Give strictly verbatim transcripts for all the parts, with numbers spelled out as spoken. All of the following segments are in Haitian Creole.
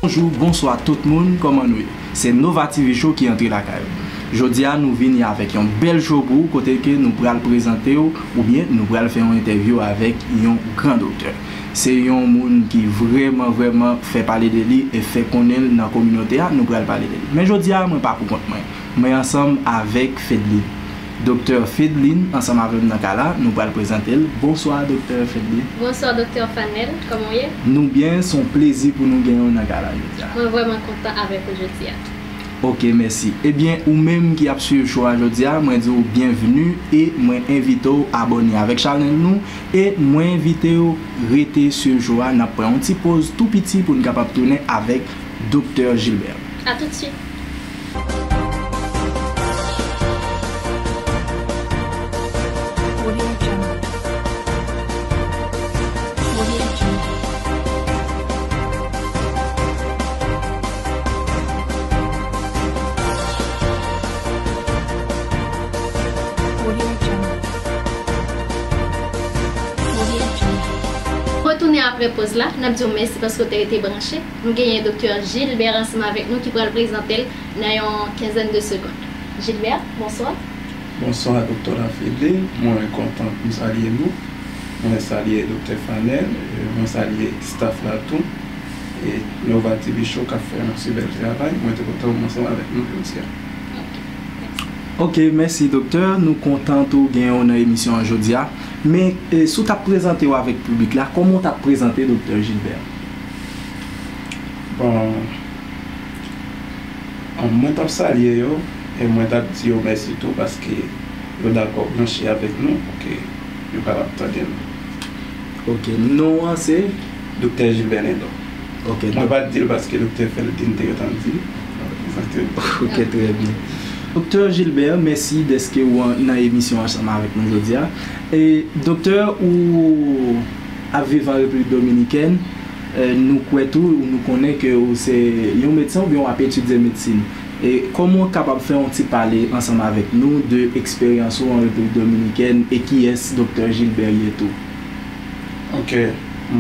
Bonjou, bonswa tout moun, kòman nou ye? Se Nova T V Show ki antre lakay ou. Jodi a, nou vini avèk yon bèl show pou ou, kote ke nou pral prezante w, oubyen nou pral fè yon entèvyou avèk yon gran doktè. Se yon moun ki vrèman, vrèman fè pale de li e fè konnen l nan kominote a, nou pral pale de li. Men jodi a, mwen pa pou kont mwen. Mwen ansanm avèk Fedline. Doktè Fedline ansanm avè m nan kay la, nou pral prezante l. Bonswa, Doktè Fedline. Bonswa, Doktè Fanel. Kòman w ye? Nou byen, se yon plezi pou nou genyen w nan kay la jodi a. Mwen vrèman kontan avèk ou jodi a. Ok, mèsi. Ebyen, ou menm ki ap swiv show a jodi a, mwen di w byenvni e mwen envite w abòne avèk chanèl nou e mwen envite w rete swiv show a. N ap pran yon ti poz tou piti pou n kapab tounen avèk Doktè Gilbert. A tout swit. Retounen apre poz la, n ap di w mèsi paske w te rete branche. Nou genyen Doktè Gilbert ansanm avèk nou ki pral prezante l nan yon kenzèn de segonn. Gilbert, bonswa. Bonswa, Doktè Fedline. Mwen kontan pou m salye nou. Mwen salye Doktè Fanel. E mwen salye staff la tou. E Nova T V Show k ap fè yon si bèl travay. Mwen te kontan pou m ansanm avèk nou jodi a. Ok, mèsi, Doktè. Nou kontan tou genyen w nan emisyon an jodi a. Men, e, si w t ap prezante w avèk piblik la, kòman w t ap prezante Doktè Gilbert? Bon, mwen t ap salye yo, e mwen t ap di yo mèsi tou paske yo dakò branche avèk nou pou ke yo kapab tande nou. Ok, non an se? Doktè Gilbert Lendon. Ok, mwen pa t di l paske Doktè Fedline te gentan di l. Mwen prezante l. Ok, trè byen. Doktè Gilbert, mèsi dèske w an- nan emisyon ansanm avèk nou jodi a. E, Doktè, ou ap viv an Repiblik Dominikèn, e, nou kwè tou, nou konnen ke ou se yon medsen oubyen w ap etidye medsin. E kòman w kapab fè yon ti pale ansanm avèk nou de eksperyans ou an Repiblik Dominikèn e kiyès Doktè Gilbert ye tou? Ok,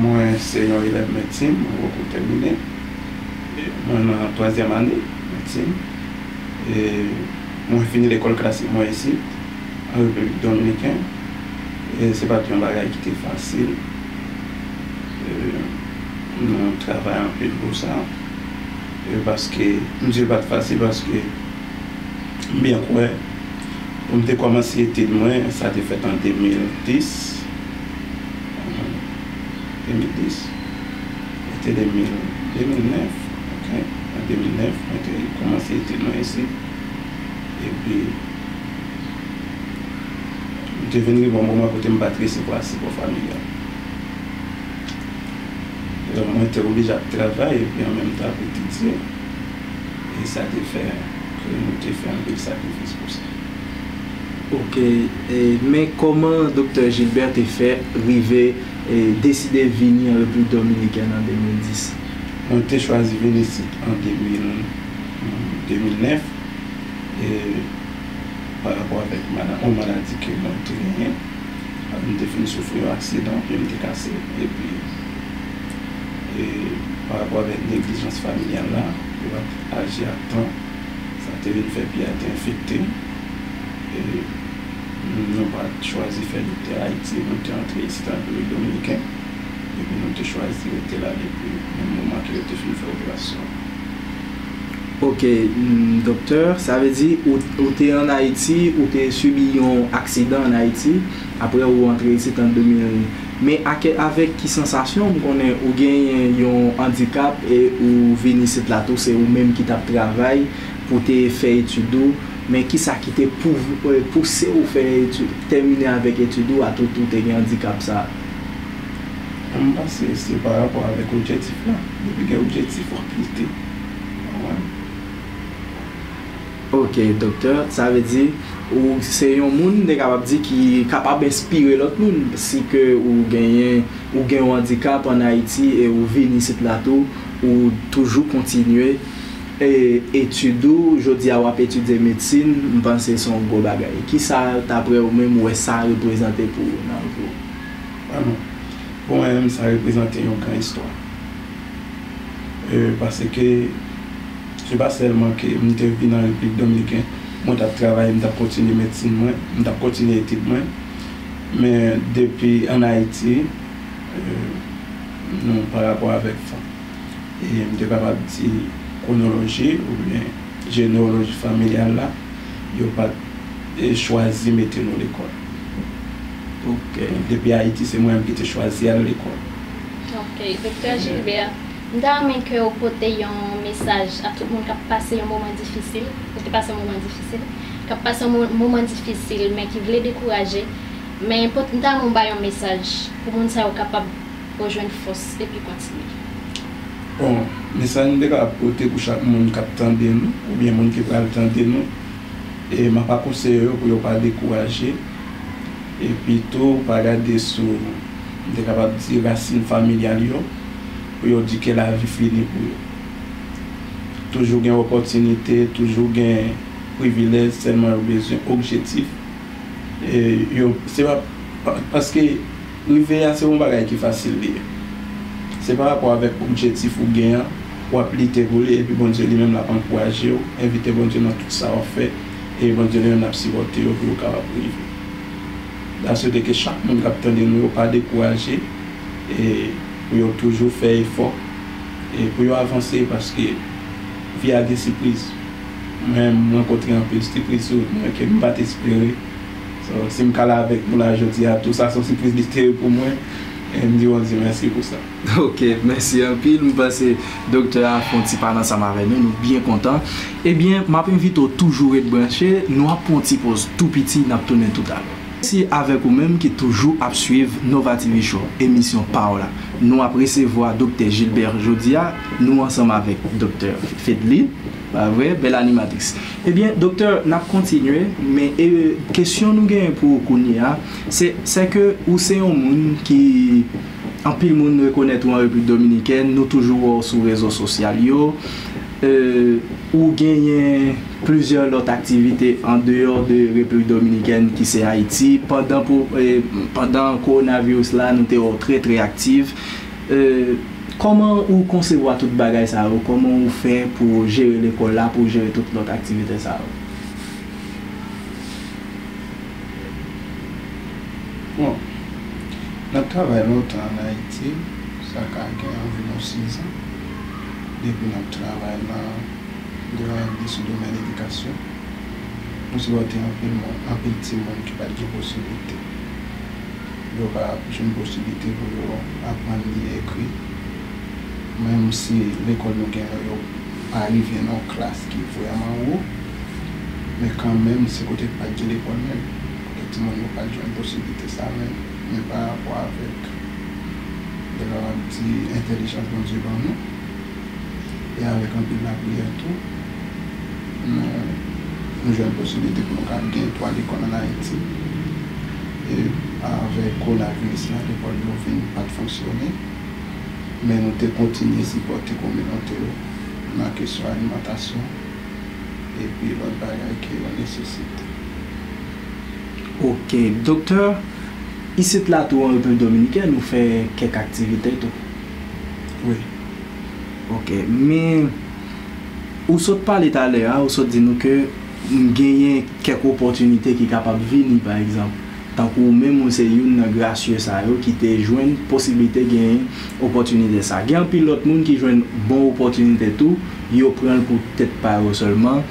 mwen se yon elèv medsin, mwen poko tèmine. Mwen nan twazyèm ane medsin. E mwen fini lekòl klasik mwen isit, an Repiblik Dominikèn. E se pa t yon bagay ki te fasil. E nou travay anpil pou sa. E paske, m di l pa t fasil paske m byen kwè, pou m te kòmanse etid mwen, sa te fèt an de mil dis. De mil dis. E te de mil, de mil nèf, ok. An de mil nèf, mwen te kòmanse etid mwen isit. Epi, m te vin rive yon moman kote m pa t resevwa sipò familyal. Donk, mwen te oblije ap travay epi an menm tan ap etidye. E sa te fè ke nou te fè anpil sakrifis pou sa. Ok, e, men kòman Doktè Gilbert te fè rive, e, deside vini an Repiblik Dominikèn an de mil dis? Mwen te chwazi vin isit an de mil, de mil nèf, e, pa rapò avèk mala-, yon maladi ke mwen te genyen. M te fin soufri yon aksidan, pye m te kase, epi, e, pa rapò avèk neglijans familyal la, yo pa t aji a tan, sa te vin fè pye a te enfekte, e nou pa t chwazi fè doktè Ayiti, nou te antre isit an Repiblik Dominiken, epi nou te chwazi rete la depi menm moman ke yo te fin fè operasyon an. Ok, mm, doktè, sa vle di ou, ou te ann Ayiti, ou te sibi yon aksidan ann Ayiti, apre ou antre isit an de mil. Men ake-, avèk ki sansasyon? M konnen ou genyen yon andikap e ou vin isit la tou, se ou menm ki t ap travay pou te fè etid ou, men kisa ki te pou-, eh, pouse ou fè etid, tèmine avèk etid ou, atoutou ou te gen andikap sa a? M panse se pa rapò avèk objektif la. Depi gen objektif, w ap lite. Ou konprann? Ok, doktè, sa vle di ou se yon moun, te kapab di, ki kapab enspire lòt moun. Si ke ou genyen, ou gen yon andikap ann Ayiti e ou vin isit la tou, ou toujou kontinye, e, etid ou, jodi a w ap etidye medsin, m panse se yon gwo bagay. Kisa, daprè ou menm, ou wè sa reprezante pou ou nan vi w? Vrèman, pou mwen menm, sa reprezante yon gran istwa. Euh, paske se pa sèlman ke m te vin an Repiblik Dominiken, mwen t ap travay, m t ap kontinye medsin mwen, m t ap kontinye etid mwen. Men depi ann Ayiti, euh, nou pa rapò avèk fanm. E m te kapab di kwonoloji oubyen jeneyoloji familyal la, yo pa t, e, chwazi mete nou lekòl. Ok. Depi Ayiti, se mwen menm ki te chwazi al lekòl. Ok, Doktè Gilbert, m ta renmen ke w pote yon mesaj a tout moun k ap pase yon moman difisil, ou te pase yon moman difisil, k ap pase yon mo- moman difisil, men ki vle dekouraje, men pot- m ta renmen w bay yon mesaj pou moun sa yo kapab rejwenn fòs epi kontinye. Bon, mesaj m te ka pote pou chak moun k ap tande nou, oubyen moun ki pral tande nou, e m ap akonseye yo pou yo pa dekouraje, epi tou pa gade sou, m te kapab di, rasin familyal yo, pou yo di ke lavi fini pou yo. Toujou gen opòtinite, toujou gen privilèj, sèlman yo bezwen objektif. E yo, se pa, pa, paske rive a, se yon bagay ki fasil li ye. Se pa rapò avèk objektif ou gen an, w ap lite pou li, epi Bondye li menm l ap ankouraje w, envite Bondye nan tout sa w ap fè, e Bondye li menm l ap sipòte yo pou yo kapab rive. M ta swete ke chak moun k ap tande nou yo pa dekouraje, e pou yo toujou fè efò, e pou yo avanse, paske vi a gen sipriz. Mwen, m rankontre anpil sipriz sou wout mwen ke m pa t espere. So, si m ka la avèk nou la jodi a, tou sa se yon sipriz li te ye pou mwen. E m di Bondye mèsi pou sa. Ok, mèsi anpil. M panse doktè a fè yon ti pale ansanm avè nou. Nou byen kontan. Ebyen, m ap envite w toujou ret branche. Nou ap pran yon ti poz tou piti, n ap tounen toutalè. Mèsi avèk ou menm ki toujou ap swiv Nova T V Show, emisyon pa w la. Nou ap resevwa Doktè Gilbert jodi a, nou ansanm avèk Doktè Fedly, pa vre, bèl animatris. Ebyen, Doktè, n ap kontinye, men, e, kesyon nou genyen pou ou kounye a, se, se ke ou se yon moun ki, anpil moun rekonèt ou an Repiblik Dominikèn, nou toujou wè w sou rezo sosyal yo. E, ou genyen plizyè lòt aktivite andeyò de Repiblik Dominikèn ki se Ayiti. Pandan pou, e, pandan kowonaviris la, nou te wè w trè, trè aktif. E, kòman ou konsevwa tout bagay sa yo? Kòman ou fè pou jere lekòl la, pou jere tout lòt aktivite sa yo? Bon, n ap travay lontan ann Ayiti, sa ka gen anviwon sizan, depi n ap travay nan, nan, sou domèn edikasyon. Nou sipòte anpil moun, anpil timoun ki pa t gen posiblite. Yo pa jwenn posiblite pou yo aprann li ekri. Menm si lekòl nou genyen yo pa rive nan yon klas ki vrèman wo, men kanmenm, se kote k pa t gen lekòl menm. Kote timoun yo pa t jwenn posiblite sa menm. Men pa rapò avèk, m ta kapab di, entèlijans Bondye ban nou, e avèk anpil lapriyè tou, nou, nou jwenn posiblite pou nou ka gen twa lekòl ann Ayiti. E avèk kowonaviris la, lekòl yo vin pa t fonksyone. Men nou te kontinye sipòte kominote yo nan kesyon alimantasyon epi lòt bagay ke yo nesesite. Ok, doktè, isit la tou an Repiblik Dominikèn, ou fè kèk aktivite tou? Wi. Ok, men ou sot pale talè a, ou sot di nou ke m genyen kèk opòtinite ki kapab vini, pa egzanp. Tankou ou menm, ou se youn nan grasye sa yo ki te jwenn posiblite genyen opòtinite sa. Gen anpil lòt moun ki jwenn bon opòtinite tou, yo pran l pou tèt pa yo sèlman.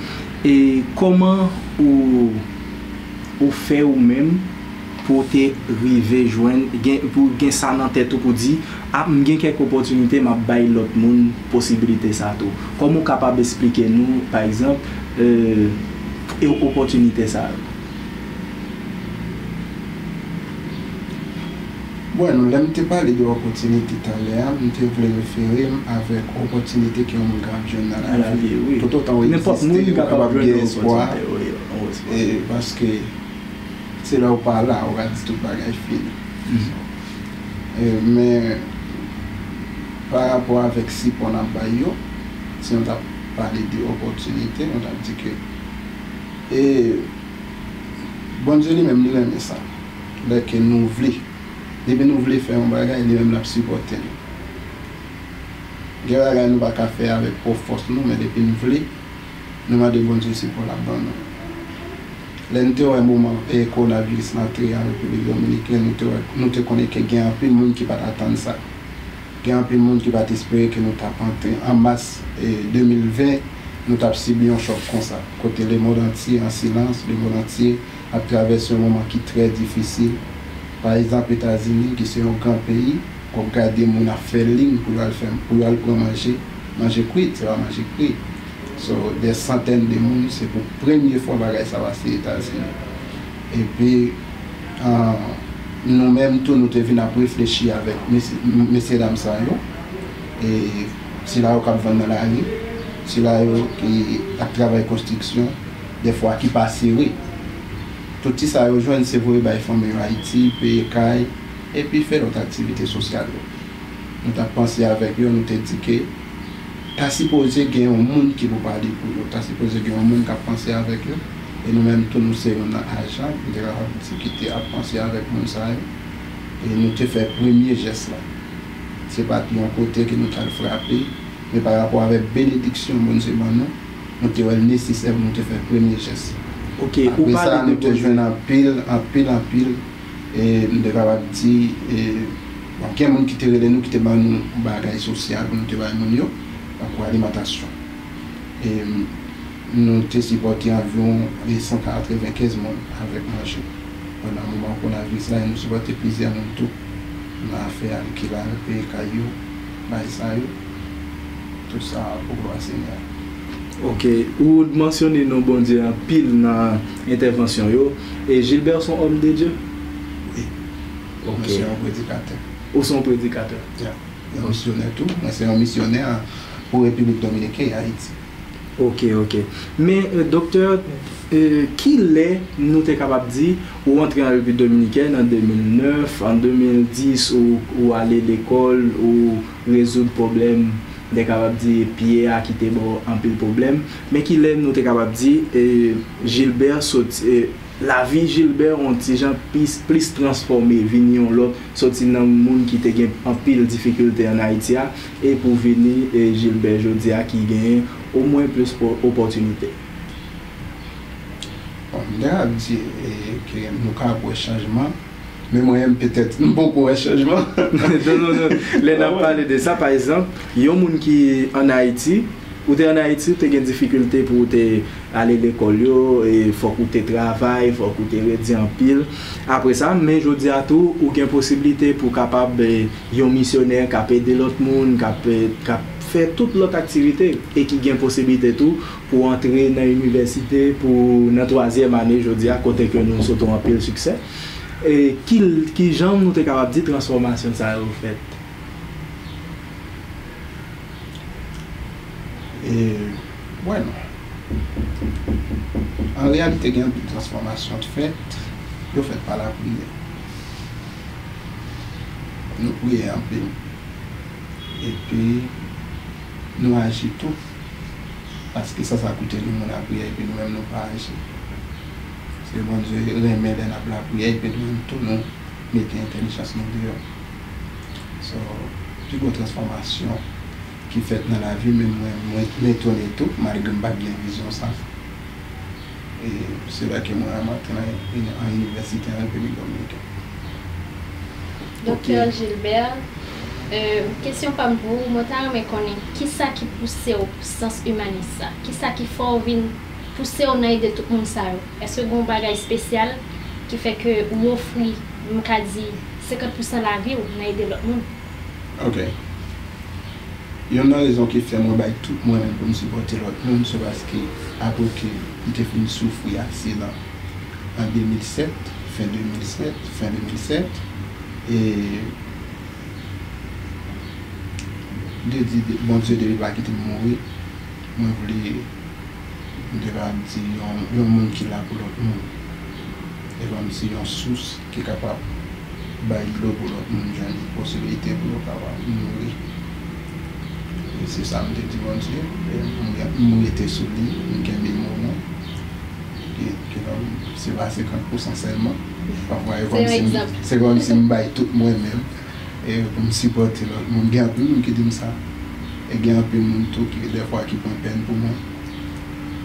E kòman ou, ou fè ou menm pou w te rive jwenn, gen, pou w gen sa nan tèt ou pou di, "A, m gen kèk opòtinite, m ap bay lòt moun posiblite sa tou"? Kòman w kapab esplike nou, pa egzanp, e, e opòtinite sa yo? Bon, lè m te pale de opòtinite talè a, m te vle refere m avèk opòtinite ke yon moun ka ap jwenn nan lavi. Nan lavi, wi. Toutotan w egziste, ou kapab gen espwa. Nenpòt moun kapab jwenn yon opòtinite, wi, yon espwa. E, paske se lè w pa la, ou ka di tout bagay fini. Mhm. E, men, pa rapò avèk sipò n ap bay yo, si nou t ap pale de opòtinite, nou t ap di ke, e, Bondye li menm, li renmen sa. Lè ke nou vle, depi nou vle fè yon bagay, li menm l ap sipòte nou. Gen bagay nou pa ka fè avèk pwòp fòs nou, men depi n vle, nou mande Bondye sipò l ap ban nou. Lè n te wè moman e kowonaviris la antre an Repiblik Dominikèn, nou te wè, nou te konnen ke gen anpil moun ki pa t atann sa. Gen anpil moun ki pa t espere ke nou t ap antre an mas e de mil ven, nou t ap sibi yon chòk konsa, kote lemond antye an silans, lemond antye ap travèse yon moman ki trè difisil. Pa egzanp, Etazini, ki se yon gran peyi, w ap gade moun ap fè liy pou yo al fè, pou yo al pran manje, manje kwit, se pa manje kri. So, dè santèn de moun, se pou premye fwa bagay sa pase Etazini. Epi, ah, nou menm tou, nou te vin ap reflechi avèk mesye, mesye dam sa yo. E sila yo k ap vann nan lari, sila yo ki ap travay konstriksyon, dèfwa ki pa sere. Tout ti sa yo jwenn, se voye bay fanmi yo Ayiti, peye kay, epi fè lòt aktivite sosyal yo. Nou t ap panse avèk yo, nou te di ke ta sipoze gen yon moun ki pou pale pou yo, ta sipoze gen yon moun k ap panse avèk yo, e nou menm tou, nou se youn nan ajan, m te kapab di, ki te ap panse avèk moun sa yo, e nou te fè premye jès la. Se pa t yon kote ke nou t al frape, men pa rapò avèk benediksyon Bondye ban nou, nou te wè l nesesè pou nou te fè premye jès. Ok, ou Apre pale sa, de nou te Bondye. Jwenn anpil, anpil, anpil, e m te kapab di, e, bon, gen moun ki te rele nou, ki te ban nou bagay sosyal pou nou te bay moun yo, tankou alimantasyon. E, nou te sipòte anviwon, e, san katrevenkenz moun avèk manje. Pandan moman kowonaviris la, e nou sipòte plizyè moun tou nan afè alkil la, peye kay yo, bagay sa yo. Tout sa pou glwa Senyè a. Ok, ou mansyone non Bondye anpil nan entèvansyon yo. E Gilbert se yon òm de Dye? Wi. Ok. Mwen se yon predikatè. Ou se yon predikatè? Ya. Yon misyonè tou. Mwen se yon misyonè pou Repiblik Dominiken e Ayiti. Ok, ok. Men, e, doktè, e, kilè nou te kapab di ou antre an Repiblik Dominikèn an de mil nèf, an de mil dis, ou, ou ale lekòl, ou rezoud pwoblèm, m te kapab di, pye a ki te ba w anpil pwoblèm. Men kilè nou te kapab di, e, Gilbert sot, e, lavi Gilbert yon ti jan plis, plis transfòme, vin yon lòt, soti nan moun ki te gen anpil difikilte an Ayiti a, e pou vini, e, Gilbert jodi a ki genyen omwen plis po-, opòtinite. Bon, m te ap di, e, ke nou ka ap wè chanjman, men mwen menm, petèt, m poko wè chanjman. Non, non, non. Lè n ap pale de sa, pa egzanp, yon moun ki ann Ayiti, ou te ann Ayiti, ou te gen difikilte pou ou te ale lekòl yo, e fòk ou te travay, fòk ou te redi anpil. Apre sa, men jodi a tou, ou gen posiblite pou w kapab, e, yon misyonè k ap ede lòt moun, k ap, e, k ap fè tout lòt aktivite, e ki gen posiblite tou pou w antre nan inivèsite, pou nan twazyèm ane jodi a, kote ke nou sot yon anpil siksè. E ki, ki jan nou te kapab di transfòmasyon sa yo fèt? E, bueno, an reyalite, gen anpil transfòmasyon k fèt, yo fèt pa lapriyè. Nou priye anpil. Epi, nou aji tou. Paske sa, sa koute nou moun lapriyè, epi nou menm nou pa aji. Se Bondye renmen lè n ap lapriyè, epi nou menm tou nou mete entèlijans nou deyò. So, pi gwo transfòmasyon ki fèt nan lavi m, men mwen, mwen, m etone tou, malgre m pa t gen vizyon sa. E se lè ke mwen antre nan, an inivèsite an Repiblik Dominikèn. Doktè Gilbert, e, kesyon pa m pou ou, mwen ta renmen konnen kisa ki pouse w pou sans imanis sa? Kisa ki fè w vin pouse w nan ede tout moun sa yo? Èske gen yon bagay espesyal ki fè ke ou ofri, m ka di, senkant pousan lavi w nan ede lòt moun? Ok. Youn nan rezon ki fè mwen bay tout mwen menm pou m sipòte lòt moun, se paske apre ke m te fin soufri aksidan an de mil sèt, fen de mil sèt, fen de mil sèt, e de di, de, Bondye depi pa kite m mouri, mwen vle m te ka di yon, yon moun ki la pou lòt moun. E kòmsi yon sous ki kapab bay dlo pou lòt moun jwenn posiblite pou yo kapab nouri. E se sa m te di Bondye. E m, m rete sou li, m kenbe mo mwen. Ke, ke lòm, se pa senkant pousan sèlman. Pafwa, e kòmsi m, se kòmsi m bay tout mwen menm. E pou m sipòte lòt moun. Gen anpil moun ki di m sa. E gen anpil moun tou ki dèfwa ki pran pèn pou mwen.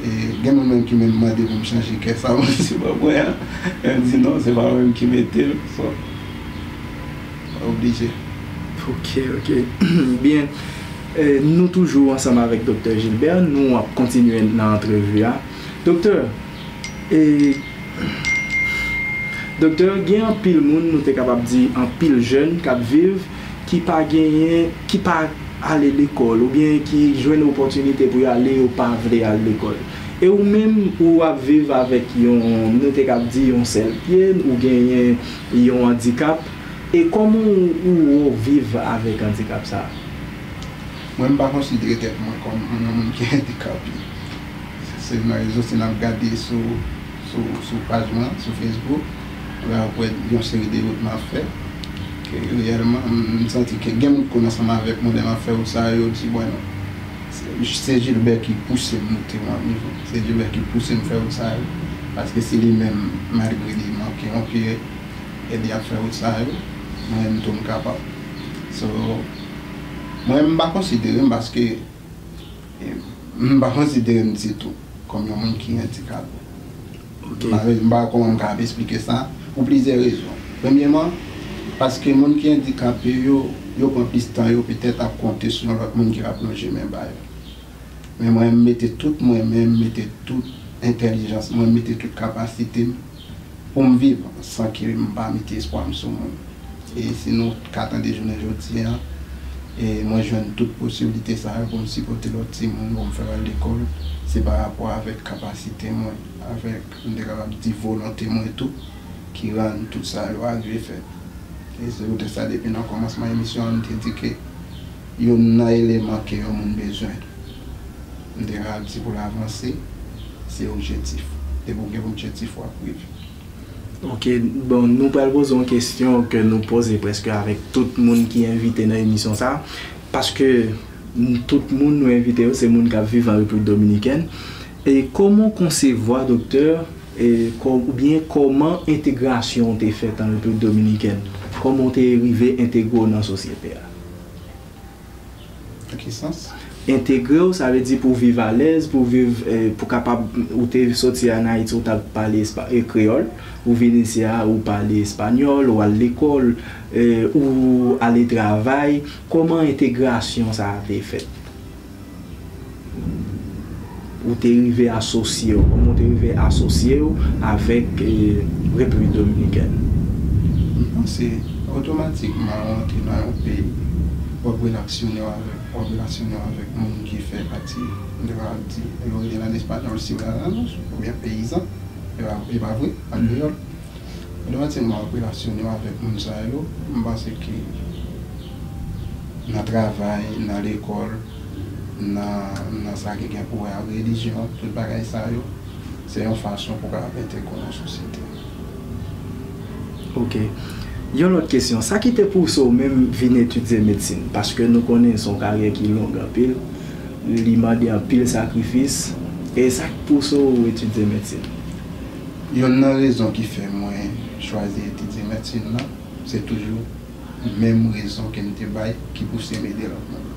E gen moun menm ki menm mande pou m chanje kè sa, mwen di se pa mwen an. E m di non, se pa mwen menm ki mete l. So, oblije. Ok, ok. Byen, e, nou toujou ansanm avèk Doktè Gilbert. Nou ap kontinye nan antrevi a. Doktè, e, Doktè, gen anpil moun, nou te kapab di anpil jèn k ap viv, ki pa genyen, ki pa ale lekòl, oubyen ki jwenn opòtinite pou y ale, yo pa vle al lekòl. E ou menm, ou ap viv avèk yon, nou te kab di yon sèl pye, ou genyen yon andikap. E kòman ou, ou viv avèk andikap sa a? Mwen, m pa konsidere tèt mwen kòm yon moun ki andikape. Se nan rezo, si n ap gade sou, sou, sou paj mwen, sou Facebook, w ap wè yon seri de wout m ap fè. Ke reyèlman, m, m santi ke gen moun ki konn ansanm avèk mwen lè m ap fè wout sa yo, yo di, "Bon, se, se Gilbert ki pouse m moute yon nivo. Se Gilbert ki pouse m fè wout sa yo." Paske se li menm, malgre li manke yon pye, e li ap fè wout sa yo, mwen menm tou m kapab. So, mwen, m pa konsidere m paske, e, m pa konsidere m ditou kòm yon moun ki andikape. Ok. M pa, m pa wè kòman m kapab esplike sa, pou plizyè rezon. Premyèman, paske moun ki andikape yo, yo pran plis tan yo petèt ap konte sou yon lòt moun ki ap lonje men ba yo. Men mwen, m mete tout mwen menm, m mete tout entèlijans mwen, m mete tout kapasite m pou m viv san ke m pa mete espwa m sou moun. E si nou ka tande jounen jodi a, e mwen jwenn tout posiblite sa yo pou m sipòte lòt timoun, pou m fè yo al lekòl, se pa rapò avèk kapasite mwen, avèk, m te kapab di, volonte mwen tou, ki rann tout sa yo arive fèt. E se poutèt sa, depi nan kòmansman emisyon an, m te di ke youn nan eleman ke yon moun bezwen, m te ka di, pou l avanse, se objektif. Depi w gen objektif, w ap rive. Ok, bon, nou pral poze yon kesyon ke nou poze prèske avèk tout moun ki envite nan emisyon sa a, paske n-, tout moun nou envite yo, se moun k ap viv an Repiblik Dominikèn. E kòman w konsevwa, Doktè, e kò-, oubyen kòman entegrasyon w te fèt an Repiblik Dominikèn? Kòman w te rive entegre w nan sosyete a? Nan ki sans? Entegre w, sa vle di pou w viv alèz, pou w viv, eh, pou w kapab, ou te soti ann Ayiti, ou t ap pale espa-, eh, kreyòl, ou vin isi a, ou pale espanyòl, ou al lekòl, eh, ou ale travay. Kòman entegrasyon sa a te fèt? Ou te rive asosye w, kòman w te rive asosye w avèk, eh, Repiblik Dominikèn? M panse otomatikman w antre nan yon peyi, w ap relasyone w avèk, w ap relasyone w avèk moun ki fè pati, m te ka di, yo rele nan espanyòl ciudadanos, oubyen peyizan, e pa, e pa vre, an kreyòl. Otomatikman, w ap relasyone w avèk moun sa yo. M panse ke nan travay, nan lekòl, nan, nan sa ki gen pou wè ak relijyon, tout bagay sa yo, se yon fason pou w kapab entegre w nan sosyete. Ok. Yon lòt kesyon, sa ki te pouse w menm vin etidye medsin? Paske nou konnen se yon karyè ki long anpil, li mande anpil sakrifis, e sa k pouse w etidye medsin? Yonn nan rezon ki fè mwen chwazi etidye medsin nan, se toujou menm rezon ke m te bay ki pouse m ede lòt moun.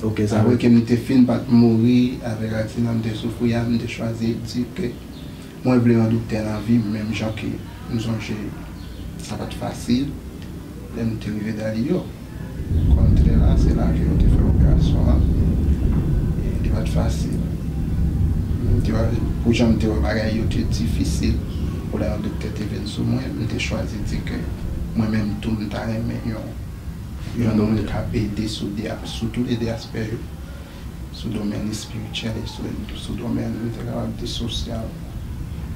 Ok, sa vle. Apre ke m te fin pa t mouri avèk aksidan m te soufri a, m te chwazi di ke mwen vle yon doktè nan vi m, menm jan ke m sonje sa pa t fasil lè m te rive Daliyo. Kontrè la, se la ke yo te fè operasyon an. E li pa t fasil. M te wè, pou jan m te wè bagay yo te difisil, pou lè yon doktè te vin sou mwen, m te chwazi di ke mwen menm tou, m ta renmen yon, yon moun k ap ede sou de, sou tou le de aspè yo, sou domèn espirityèl e sou, sou domèn, m te kapab di, sosyal,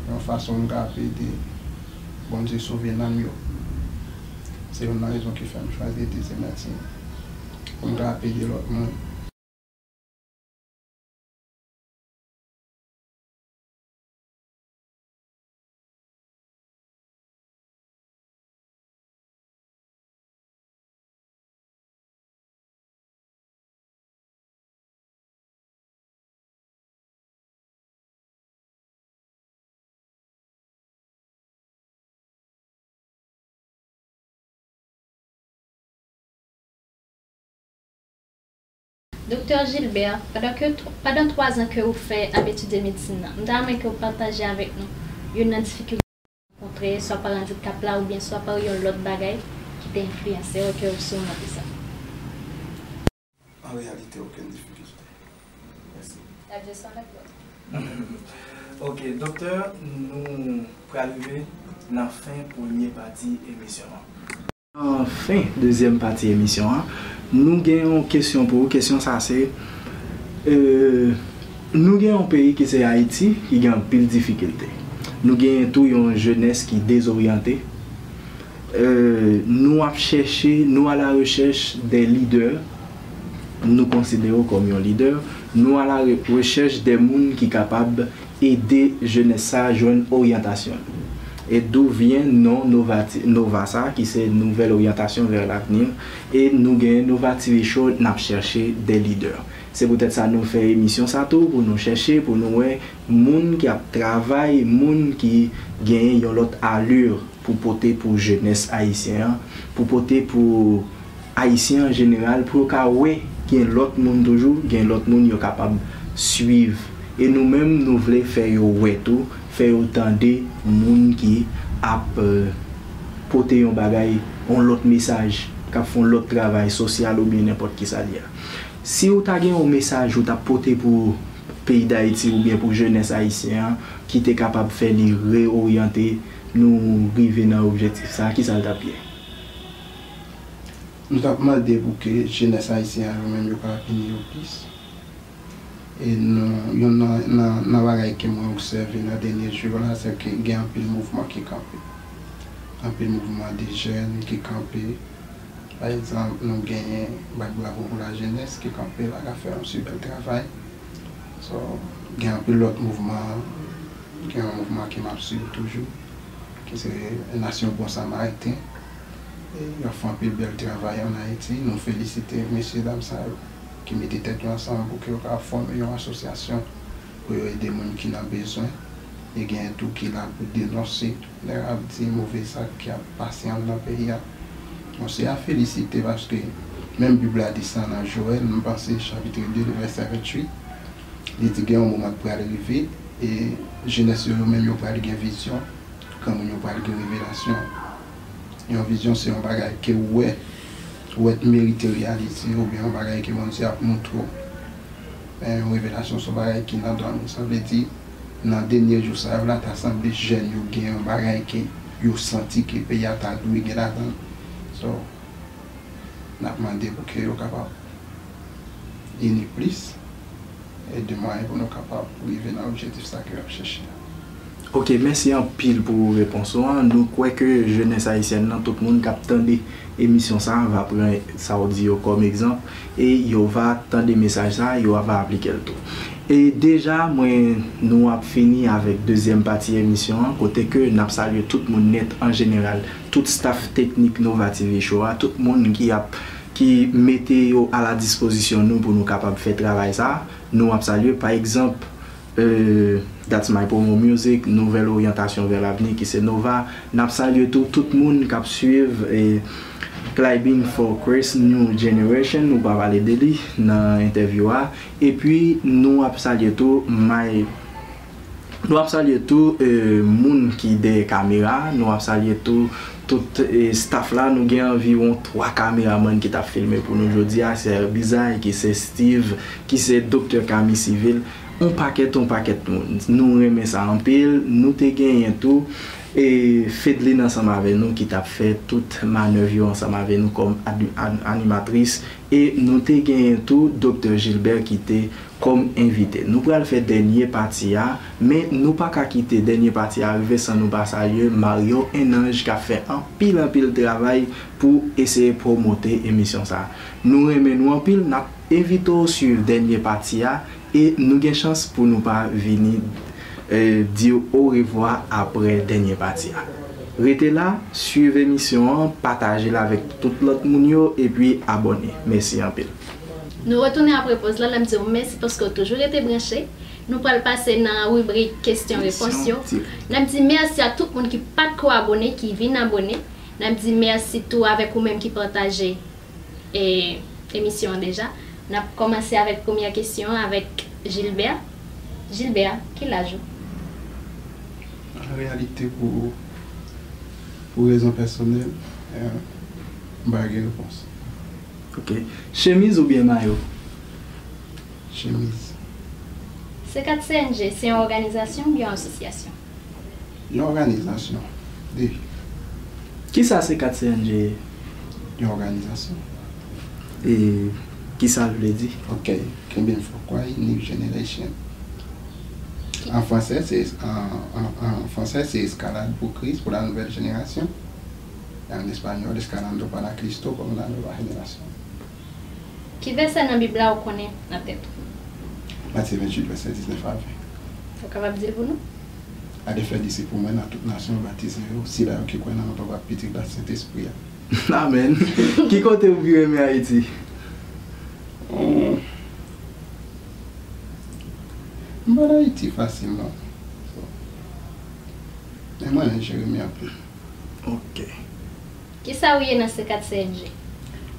yon fason m ka ap ede Bondye sove nanm yo. Se youn nan rezon ki fè m chwazi etidye medsin, pou m kapab ede lòt moun. Doktè Gilbert, pandan ke tw- pandan twa zan ke ou fè ap etidye medsin nan, m ta renmen ke ou pataje avèk nou youn nan difikilte ou rankontre, swa pa andikap la oubyen swa pa yon lòt bagay ki te enfliyanse w ke ou simonte sa. An reyalite, okenn difikilte. Mèsi. L ap jis anlè lòt. Ok, doktè, nou pral rive nan fen premye pati emisyon an. Nan fen dezyèm pati emisyon an, nou gen yon kesyon pou ou. Kesyon sa se, euh, nou gen yon peyi ki se Ayiti, ki gen anpil difikilte. Nou gen tou yon jenès ki dezoryante. Euh, nou ap chèche, nou a la rechèch de lidè, nou konsidere w kòm yon lidè, nou a la re- rechèch de moun ki kapab ede jenès sa a jwenn oryantasyon. E d'où vient non Nova, Nova sa, ki se Nouvelle Orientation vers l'Avenir, e nou genyen Nova T V Show, n ap chèche de lidè. Se poutèt sa nou fè emisyon sa tou, pou nou chèche, pou nou wè moun ki ap travay, moun ki genyen yon lòt alè pou pote pou jenès ayisyen an, pou pote pou Ayisyen an jeneral, pou yo ka wè gen lòt moun toujou, gen lòt moun yo kapab swiv. E nou menm, nou vle fè yo wè tou, fè yo tande moun ki ap, euh, pote yon bagay, yon lòt mesaj, k ap fè yon lòt travay sosyal oubyen nenpòt ki sa l ye a. Si w ta gen yon mesaj ou t ap pote pou peyi Dayiti oubyen pou jenès ayisyen an, ki te kapab fè li reoryante nou rive nan objektif sa a, ki sa l t ap ye? Nou t ap mande pou ke jenès ayisyen an yo menm yo ka ap ini yo plis. E nou, youn nan, nan, nan bagay ke mwen obsève nan dènye jou yo la, se ke gen anpil mouvman ki kanpe. Anpil mouvman de jèn ki kanpe. Pa egzanp, nou genyen Bat Bravo pour la Jeunesse ki kanpe la, k ap fè yon sipè travay. So, gen anpil lòt mouvman, gen yon mouvman ke m ap swiv toujou, ki se Nation Bon Samaritain. E y ap fè anpil bèl travay ann Ayiti. Nou felisite mesye dam sa yo ki mete tèt yo ansanm pou ke yo ka fòme yon asosyasyon pou yo ede moun ki nan bezwen. E gen tou ki la pou denonse lè y ap di move zak ki ap pase anndan peyi a. Bon, se a felisite paske menm Bib la di sa nan Jowèl, m panse chapit de, vèsè venntuit, li di gen yon moman k pral rive e jenès yo, yo menm yo pral gen vizyon, granmoun yo pral gen revelasyon. Yon vizyon se yon bagay ke ou wè, ou wè t merite reyalize oubyen yon bagay ke Bondye ap montre w. Men yon revelasyon se yon bagay ki nan dòmi. Sa vle di, nan dènye jou sa yo la, ta sanble jèn yo gen yon bagay ke yo santi ke peyi a ta dwe gen ladan l. So, n ap mande pou ke yo kapab ini plis e de mwayen pou nou kapab rive nan objektif sa ke y ap chèche a. Ok, mèsi anpil pou repons ou an. Nou kwè ke jenès ayisyèn nan, tout moun k ap tande emisyon sa a, va pran sa w di yo kòm egzanp e yo va tande mesaj sa a, yo va aplike l tou. E deja, mwen, nou ap fini avèk dezyèm pati emisyon an, kote ke n ap salye tout moun nèt an jeneral, tout staff teknik Nova T V Show a, tout moun ki ap, ki mete yo a la dispozisyon nou pou nou kapab fè travay sa a. Nou ap salye, pa egzanp, euh, That's My Promo Music, Nouvelle Orientation vers l'Avenir, ki se Nova. N ap salye tou tout moun k ap swiv, eh, Climbing for Christ New Generation, nou pa pale de li nan entèvyou a. Epi, nou ap salye tou My Nou ap salye tou, eh, moun ki dèyè kamera, nou ap salye tou tout, eh, staff la. Nou gen anviwon twa kameramann ki t ap filme pou nou jodi a, se Bizay, ki se Steve, ki se Doktè Kami Sivil, yon pakèt, yon pakèt moun. Nou renmen sa anpil. Nou te genyen tou, eh, Fedline ansanm avè nou ki t ap fè tout manèv yo ansanm avè nou kòm ad- an- animatris. E nou te genyen tou Doktè Gilbert ki te kòm envite. Nou pral fè dènye pati a, men nou pa ka kite dènye pati a rive san nou pa salye Mario Enange k ap fè anpil, anpil travay pou eseye pwomote emisyon sa a. Nou renmen nou anpil, n ap envite w swiv dènye pati a e nou gen chans pou nou pa vini, eh, di w orevwa apre dènye pati a. Rete la, swiv emisyon an, pataje l avèk tout lòt moun yo, epi abòne. Mèsi anpil. Nou retounen apre pòz la, n ap di w mèsi paske w toujou rete branche. Nou pral pase nan ribrik kesyon repons yo. N ap di mèsi a tout moun ki pa t ko abòne, ki vin abòne. N ap di mèsi tou avèk ou menm ki pataje, eh, emisyon an deja. N ap kòmanse avèk premyè kesyon an avèk Gilbert. Gilbert, ki laj ou? An reyalite, pou, pou rezon pèsonèl, eh, m pa gen repons. Ok. Chemiz oubyen mayo? Chemiz. C kat C N G se yon òganizasyon oubyen yon asosyasyon? Yon òganizasyon. De. Kisa C kat C N G ye? Yon òganizasyon. E kisa l vle di? Ok. Kenbe m fò kway, New Generation. An fransè, se, an, an, an fransè, se Escalade pour Christ, pour la nouvelle génération. E an espanyòl, Escalando para Cristo, como la nueva generación. Ki vèsè nan Bib la ou konnen nan tèt ou? Matye venntuit, vèsè diznèf a ven. Ou kapab di l pou nou? Ale fè disip pou mwen nan tout nasyon, batize yo, sila yo ki kwè nan non Papa, Pitit ak Sentespri a. Amèn. Ki kote ou pi renmen Ayiti? Hmm. M pa nan Ayiti fasil, non. So, men mwen renmen Jeremi anpil. Ok. Kisa ou ye nan C kat C N G?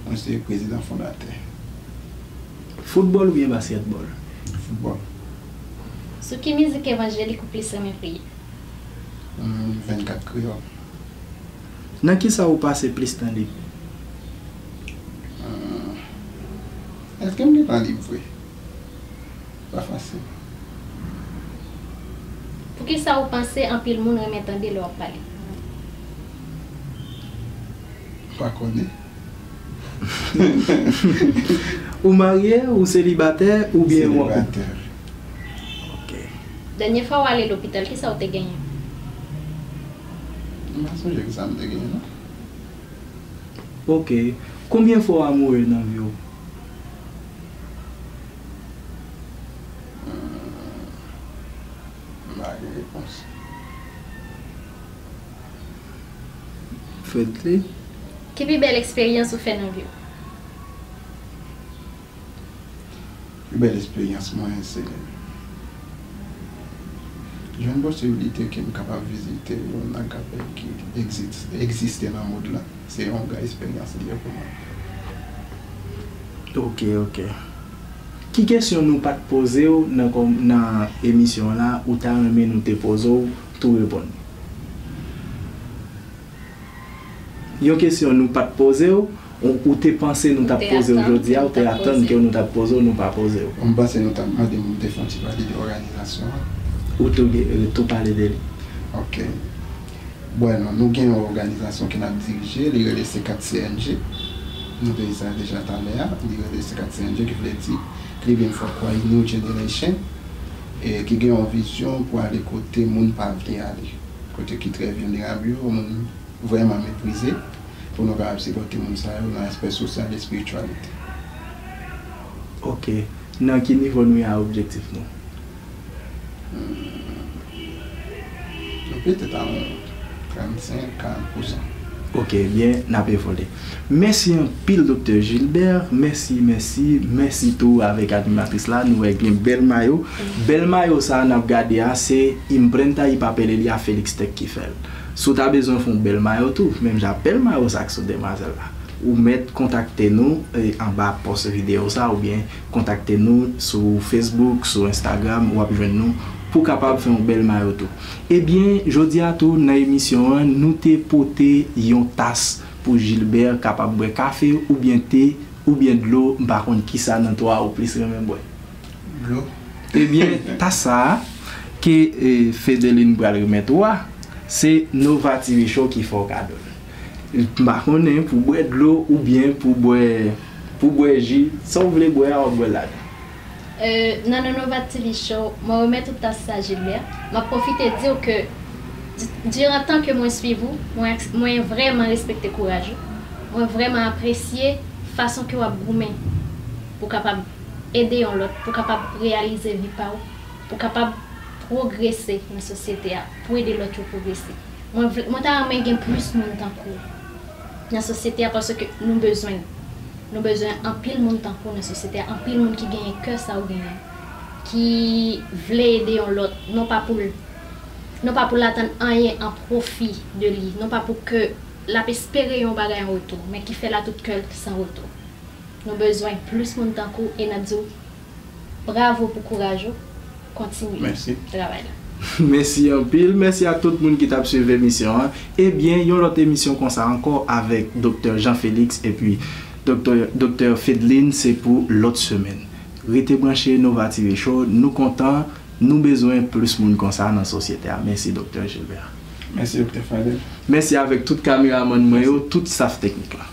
Mwen se prezidan fondatè. Foutbòl oubyen baskètbòl? Foutbòl. Sou ki mizik evanjelik ou plis renmen priye? Hmm, vennkat Kreyòl. Nan kisa ou pase plis tan lib? Hmm. Èske m gen tan lib vre? Pa fasil. Poukisa ou panse anpil moun renmen tande lè w ap pale? M pa konnen. Ou marye, ou selibatè, oubyen ou an koup? Selibatè. Ok. Dènye fwa w ale lopital, kisa w te genyen? M pa sonje kisa m te genyen, non. Ok. Konbyen fwa w amoure nan vi w? Hmm. M pa gen repons. Fredly? Ki pi bèl eksperyans ou fè nan vi w? Pi bèl eksperyans mwen, se jwenn posiblite ke m kapab vizite youn nan kapèl ki egzis-, egziste nan mond lan. Se yon gran eksperyans li ye pou mwen. Ok, ok. Ki kesyon nou pa t poze w nan kòm-, nan emisyon an la, ou ta renmen nou te poze w, tou reponn? Yon kesyon nou pa t poze w, ou, ou te panse nou t ap poze w jodi a, ou te atann ke nou t ap poze w, nou pa poze w. M panse nou t ap mande m te fè yon ti pale de òganizasyon an. Ou tou, gen- tou pale de li. Ok. Bwè, non, nou gen yon òganizasyon ke n ap dirije, li rele C kat C N G. Nou te di sa deja talè a, li rele C kat C N G, ki vle di Cleveland for Christ New Generation, e ki gen yon vizyon pou ale kote moun pa vle ale, kote ki trè vilnerab yo, moun vrèman meprize, pou nou kapab sipòte moun sa yo nan aspè sosyal e espirityalite. Ok. Nan ki nivo nou ye a objektif nou? Hmm. Nou petèt a yon trannsenk, karant pousan. Ok, byen, n ap evole. Mèsi anpil, Doktè Gilbert. Mèsi, mèsi, mèsi tou avèk animatris la. Nou wè gen bèl mayo. Bèl mayo sa a n ap gade a, se Imprenta y Papelería Felix Tech ki fè l. Si w ta bezwen fè yon bèl mayo tou, menm jan bèl mayo sa k sou demwazèl la, ou mèt kontakte nou, e, anba pòs videyo sa, oubyen kontakte nou sou Facebook, sou Instagram, w ap jwenn nou pou kapab fè yon bèl mayo tou. Ebyen, jodi a tou, nan emisyon an, nou te pote yon tas pou Gilbert kapab bwè kafe oubyen te oubyen dlo, m pa konn kisa nan twa ou plis renmen bwè. Dlo. Ebyen, tas sa a, ke, e, Fedeline pral remèt ou a, se Nova T V Show ki fè w kado l. M pa konnen pou bwè dlo oubyen pou bwè, pou bwè ji, sa w vle bwè a, w ap bwè l ladan. Euh, nan non Nova T V Show, mwen remèt ou tas sa, Gilbert. M ap pwofite di w ke, di-, diran tan ke mwen swiv ou, mwen, mwen vrèman respekte kouraj ou. Mwen vrèman apresye fason ke w ap goumen pou kapab ede yon lòt, pou kapab reyalize vi pa w, pou kapab pwogrese nan sosyete a, pou ede lòt yo pwogrese. Mwen vle, mwen ta renmen gen plis moun tankou w nan sosyete a, paske nou bezwen l. Nou bezwen anpil moun tankou w nan sosyete a, anpil moun ki genyen kè sa w genyen, ki vle ede yon lòt, non pa pou l, non pa pou l atann anyen an pwofi de li, non pa pou ke l ap espere yon bagay an retou, men ki fè l a tout kè l san retou. Nou bezwen plis moun tankou w e n ap di w bravo pou kouraj ou. Kontinye Mèsi. Travay la. Mèsi anpil. Mèsi a tout moun ki t ap swiv emisyon an. Ebyen, yon lòt emisyon konsa ankò avèk Doktè Jean Félix epi Doktè Doktè Fedlin se pou lòt semèn. Rete branche Nova T V Show. Nou kontan, nou bezwen plis moun konsa nan sosyete a. Mèsi Doktè Gilbert. Mèsi Doktè Fadel. Mèsi avèk tout kameramann mwen yo, tout staff teknik la.